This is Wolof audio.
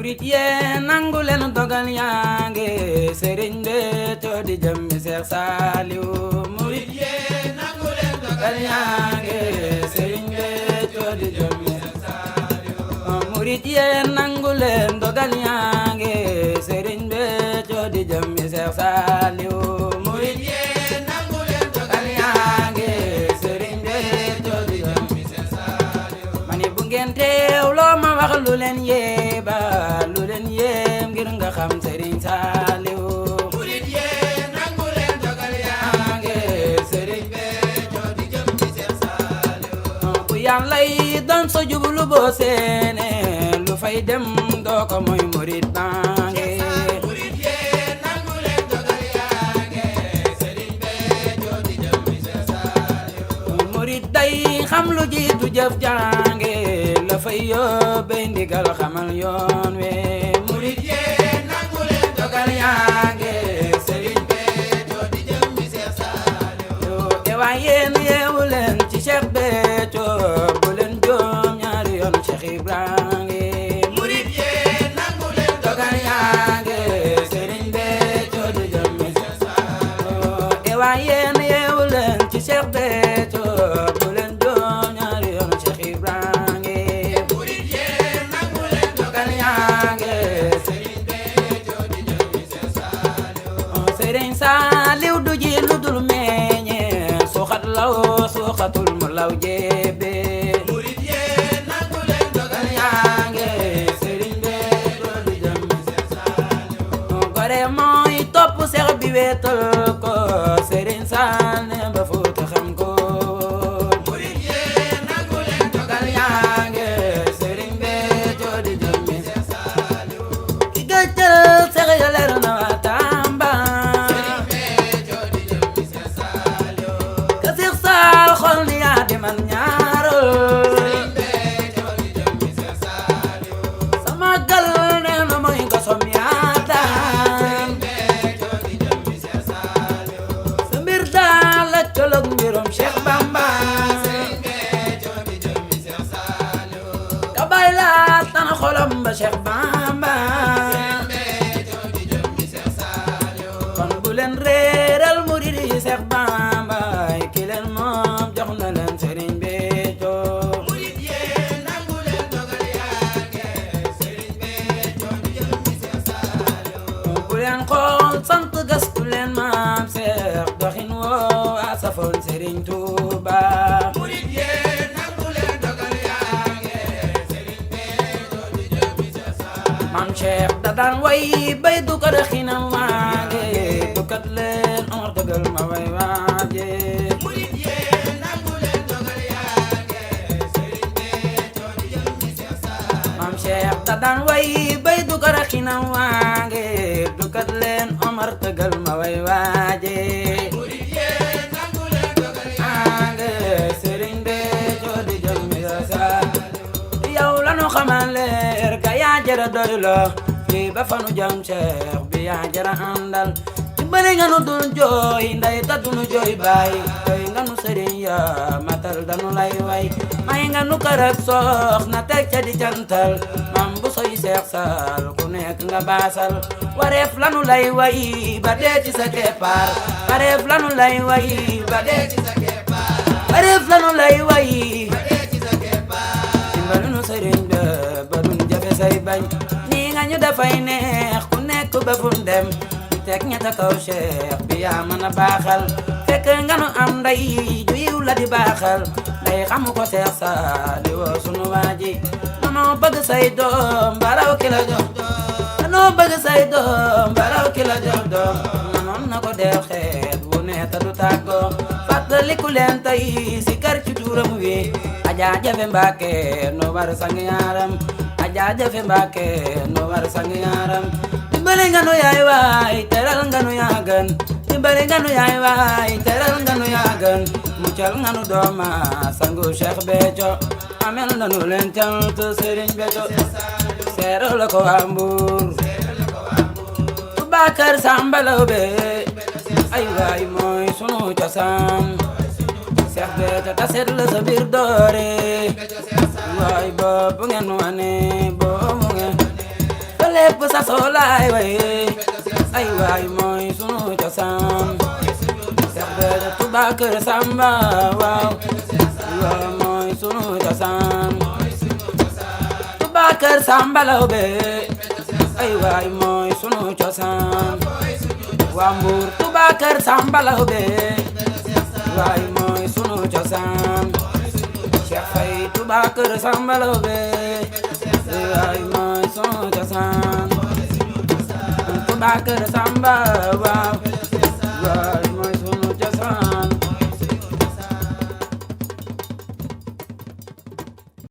murit yee nangu leen dogal yaange Serigne Béthio di jëmmi Seex Saaliw murit yee nangu leen dogal yaange Serigne Béthio di jëmmi Seex Saaliw murit yee nangu leen dogal yaange Serigne Béthio di jëmmi Seex Saaliw murit yee nangu leen dogal yaange Serigne Béthio di jëmmi Seex Saaliw mani bu ngeen teewloo ma wax lu leen yéeba lu leen yéem ngir nga xam Serigne Saliou murit yee nangu leen dogal yaange Serigne Béthio di jëmmi Seex Saliou bu Yàlla yi doon so jublu boo seene lu fay dem doo ko mooy murit nange murit yee nangu leen dogal yaange Serigne Béthio di jëmmi Seex Saliou murit day xam lu jiitu jëf jange la fay yóbbee ndigal xamal yoon we murit yee nangu leen dogal yaange Serigne Béthio di jëmmi Seex Saliou te waa yéen yeewu leen ci Cheikh Béthio bu leen joom ñaari yoon Cheikh Ibrahima murit yee nangu leen dogal yaange Serigne Béthio di jëmmi Seex Saliou te waa yéen yeewu leen ci Cheikh Béthio bu leen joom ñaari yoon Cheikh Ibrahima Serigne Saliou du ji lu dul meññe suuxat law suuxatul mu law jéebe murit yee nangu leen dogal yaange Serigne Béthio di jëmmi Seex Saliou gore mooy topp seex bi weetal ko Serigne Sall ne ba Fuuta xam ko murit yee nangu leen dogal yaange Serigne Béthio di jëmmi Seex Saliou ki gëccal seex ya leer na waa Tamba xol ni yaa di man ñaarol Serigne Béthio di jëmmi Seex Saliou sama gal nee na mooy gosom yaata Serigne Béthio di jëmmi Seex Saliou sa mbir daal la colog mbirum Cheikh Bamba Serigne Béthio di jëmmi Seex Saliou ka bay la tan xolam ba Cheikh Bamba Serigne Béthio di jëmmi Seex Saliou kon bu leen réeral murid yi Cheikh Bamba ki leen moom jox na leen Serigne Béthio murid yee nangu leen dogal yaange Serigne Béthio di jëmmi Seex Saliou bu leen xool sant gastu leen maam Seex doxin woo asafoon Serigne Touba murid yee nangu leen dogal yaange Serigne Béthio di jëmmi Seex Saliou maam Cheikh da daan way bay du ko doxinam waage dukat leen Omar dogal ma way waaje murid yee nangu leen dogal yaange Serigne Béthio di jëmmi Seex Saliou maam Cheikh da daan way bay du ko doxinam waage dukat leen Omar dogal ma way waaje murid yee nangu leen dogal yaange Serigne Béthio di jëmmi Seex Saliou yow lanu xamal leer ga yaa jara doylo fii ba fanu jam Cheikh bi yaa jara àndal dimbali nga nu dul jooy nday ta dunu jooy baay doy nga nu sëriñ ya matal danu lay way may nga nu kër ak soxna teg ca di jantal mam bu soy Seex Sall ku nekk nga baasal wareef lanu lay way ba dee ci sa keppaar wareef lanu lay way ba dee ci sa keppaar wareef lanu lay way ba dee ci sa keppaar dimbali nu sëriñ ba dun jafe say bañ nii nga ñu dafay neex ku nekk ba fu dem tek ñetta kaw Cheikh bi yaa mën a baaxal fekk nga nu am nday ju yiw la di baaxal nday xamu ko Seex Saliou sunu waaji danoo bëgg say doom baraw ki la jox doom danoo bëgg say doom baraw ki la jox doom manoon na ko def xeet wu ne ta du tàggoo fàttaliku leen tey si kar ci tuuram wi Ajaa Jafe Mbàkke no war sang yaaram Ajaa Jafe Mbàkke no war sang yaaram dimbali nga nu yaay waay teral nga nu yaa gën dimbali nga nu yaay waay teral nga nu yaa gën muccal nga nu dooma sangu Cheikh Béthio amel na nu leen cant Serigne Béthio seero la ko waa Mbuur Bakar Samba Lawbe ay waay mooy sunu cosaan Cheikh Béthio ta seet la sa biir doore waay boobu ngeen wane boobu ngeen lépp sa soolaay way ay waay mooy sunu cosaan Seex Béthio Touba Kër Samba waaw waaw mooy sunu cosaan Touba Kër Samba Lawbe ay waay mooy sunu cosaan waa Mbuur Touba Kër Samba Lawbe waay mooy sunu cosaan Cheikh Faye Touba Kër Samba Lawbe waay mooy sunu cosaan Touba Kër Samba waaw